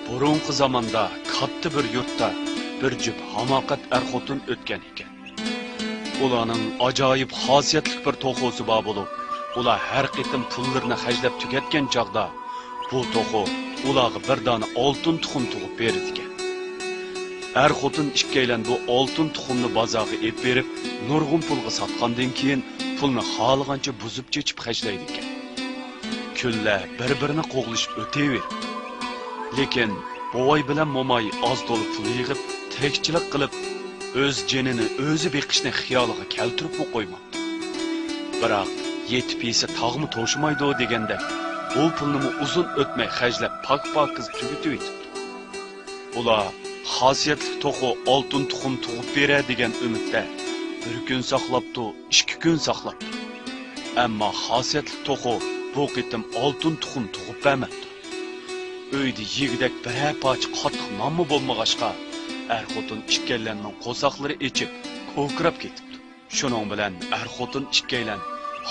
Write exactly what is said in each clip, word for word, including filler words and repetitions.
بۇرۇنقى زاماندا كاتتا بىر يۇرتتا بىر جۈپ ھاماقەت ئەر-خوتۇن ئۆتكەن ئىكەن. ئۇلارنىڭ ئاجايىپ خاسىيەتلىك بىر توخۇسى بار بولۇپ، ئۇلار ھەر قېتىم پۇللىرىنى خەجلەپ تۈگەتكەن چاغدا، بۇ توخۇ ئۇلارغا بىر دانە ئالتۇن تۇخۇم تۇغۇپ بېرىدىكەن. ئەر-خوتۇن ئىككىيلەن بۇ ئالتۇن تۇخۇمنى بازارغا ئېلىپ بېرىپ، نۇرغۇن پۇلغا ساتقاندىن كېيىن، پۇلنى خالىغانچە بۇزۇپ-چېچىپ خەجلەيدىكەن. كۈنلەر بىر-بىرىنى قوغلىشىپ ئۆتۈۋېرىدۇ. لېكىن بوۋاي بىلەن موماي ئاز-تولا پۇل يىغىپ، تىرىكچىلىك قىلىپ، ئۆز جېنىنى ئۆزى بېقىشنى خىيالىغا كەلتۈرۈپمۇ قويماپتۇ. بىراق، يېتىپ يېسە تاغمۇ توشىمايدۇ دېگەندەك، بۇ پۇلنىمۇ ئۇزۇن ئۆتمەي خەجلەپ، پاك-پاكىز تۈگىتىۋېتىپتۇ. ئۇلار خاسىيەتلىك توخۇ ئالتۇن تۇخۇم تۇغۇپ بېرەر دېگەن ئۈمىدتە بىر كۈن ساقلاپتۇ، ئىككى كۈن ساقلاپتۇ. ئەمما خاسىيەتلىك توخۇ بۇ قېتىم ئالتۇن تۇخۇم تۇغۇپ بەرمەپتۇ. ئۆيدە يېگۈدەك بىرەر پارچە قاتتىق نانمۇ بولمىغاچقا، ئەر-خوتۇن ئىككىيلەننىڭ قورساقلىرى ئېچىپ، كوكىراپ كېتىپتۇ. شۇنىڭ بىلەن ئەر-خوتۇن ئىككىيلەن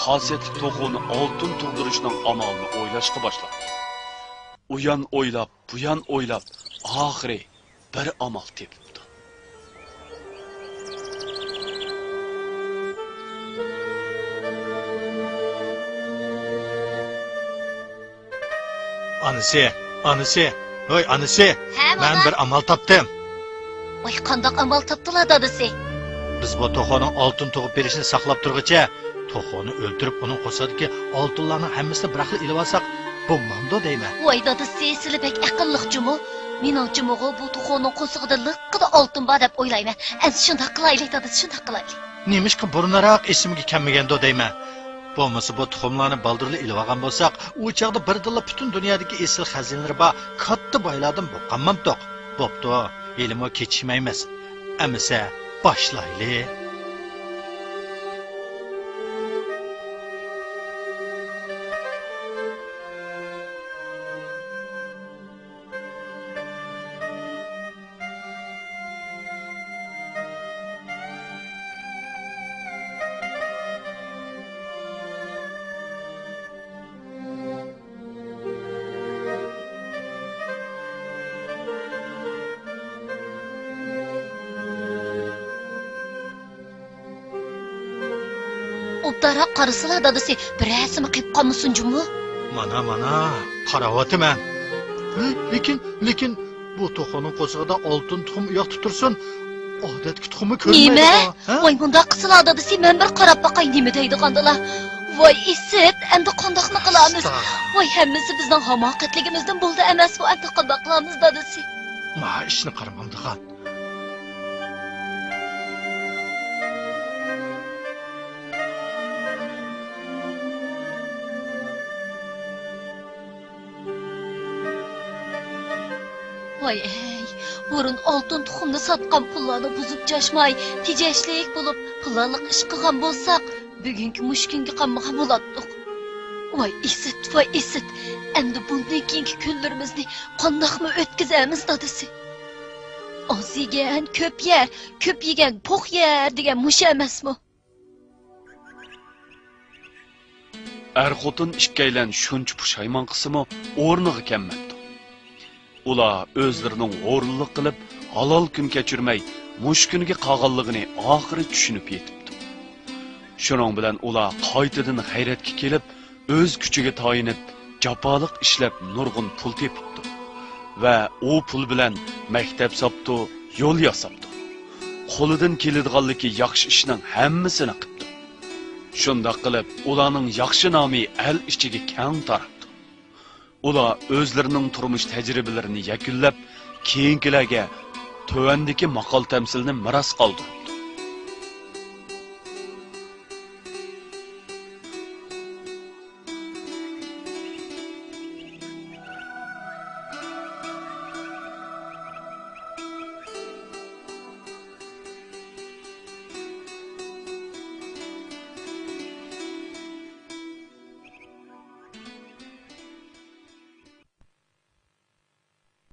خاسىيەتلىك توخۇنى ئالتۇن تۇغدۇرۇشنىڭ ئامالىنى ئويلاشقا باشلاپتۇ. ئۇيان ئويلاپ، بۇيان ئويلاپ، ئاخىرى بىر ئامال تېپىپتۇ. ئانىسى، ئانىسى، ھوي ئانىسى، ھە، مەن بىر ئامال تاپتىم. ۋاي، قانداق ئامال تاپتىلا، دادىسى؟ بىز بۇ توخۇنىڭ ئالتۇن تۇغۇپ بېرىشىنى ساقلاپ تۇرغۇچە، توخۇنى ئۆلتۈرۈپ، ئۇنىڭ قورسىقىدىكى ئالتۇنلارنىڭ ھەممىسىنى بىراقلا ئېلىۋالساق بولمامدۇ دەيمەن. ۋاي دادىسى، سىلى بەك ئەقىللىق جۇمۇ. مېنىڭچىمۇغۇ بۇ توخۇنىڭ قورسىقىدا لىققىدە ئالتۇن بار دەپ ئويلايمەن. ئەمسە شۇنداق قىلايلى دادىسى، شۇنداق قىلايلى. نېمىشقا بۇرۇنراق ئېسىمگە كەلمىگەندۇ دەيمەن. بولمىسا بۇ تۇخۇملارنى بالدۇرلا ئېلىۋالغان بولساق، ئۇ چاغدا بىردىنلا پۈتۈن دۇنيادىكى ئېسىل خەزىنىلىرى بار كاتتا بايلاردىن بولۇپ قالمامتۇق. بوپتۇ، ھېلىمۇ كېچىكمەيمىز. ئەمىسە، باشلايلى. ئوبدانراق قارىسىلا، دادىسى، بىرەرسىمۇ قېلىپ قالمىسۇن جۇمۇ. مانا، مانا، قاراۋاتىمەن. لېكىن، لېكىن، بۇ توخۇنىڭ قورسىقىدا ئالتۇن تۇخۇم ئۇياقتا تۇرسۇن، ئادەتتىكى تۇخۇمنى كۆرمەيدۇ. نېمە؟ ھە؟ ۋاي، مۇنداق قىلسىلا، دادىسى، مەن بىر قاراپ باقاي، نېمە دەيدىغاندىلا. ۋاي، ئىسىت، ئەمدى قانداقنى قىلامىز؟ ئۇستا. ۋاي، ھەممىسى بىزنىڭ ھاماقەتلىكىمىزدىن بولدى ئەمەسمۇ، ئەمدى قانداق قىلامىز، دادىسى؟ ما ئىشنى قارىمامدىغان. ۋاي ئەي، بۇرۇن ئالتۇن تۇخۇمنى ساتقان پۇللارنى بۇزۇپ چاچماي، تېجەشلىك بولۇپ، پىلانلىق ئىش قىلغان بولساق، بۈگۈنكى مۇشۇ كۈنگە قالمىغان بولاتتۇق. ۋاي ئىسىت، ۋاي ئىسىت، ئەمدى بۇندىن كېيىنكى كۈنلىرىمىزنى قانداقمۇ ئۆتكۈزەرمىز، دادىسى؟ ئاز يېگەن كۆپ يەر، كۆپ يېگەن پوق يەر دېگەن مۇشۇ ئەمەسمۇ؟ ئەر-خوتۇن ئىككىيلەن شۇنچە پۇشايمان قىلسىمۇ، ئورنىغا كەلمەپتۇ. ئۇلار ئۆزلىرىنىڭ ھورۇنلۇق قىلىپ، ھالال كۈن كەچۈرمەي، مۇشۇ كۈنگە قالغانلىقىنى ئاخىرى چۈشىنىپ يېتىپتۇ. شۇنىڭ بىلەن ئۇلار قايتىدىن غەيرەتكە كېلىپ، ئۆز كۈچىگە تايىنىپ، جاپالىق ئىشلەپ نۇرغۇن پۇل تېپىپتۇ ۋە ئۇ پۇل بىلەن مەكتەپ ساپتۇ، يول ياساپتۇ. قولىدىن كېلىدىغانلىكى ياخشى ئىشنىڭ ھەممىسىنى قىپتۇ. شۇنداق قىلىپ، ئۇلارنىڭ ياخشى نامى ئەل ئىچىگە كەڭ تاراپتۇ. ئۇلار ئۆزلىرىنىڭ تۇرمۇش تەجرىبىلىرىنى يەكۈنلەپ، كېيىنكىلەرگە تۆۋەندىكى ماقال-تەمسىلنى مىراس قالدۇرۇپتۇ.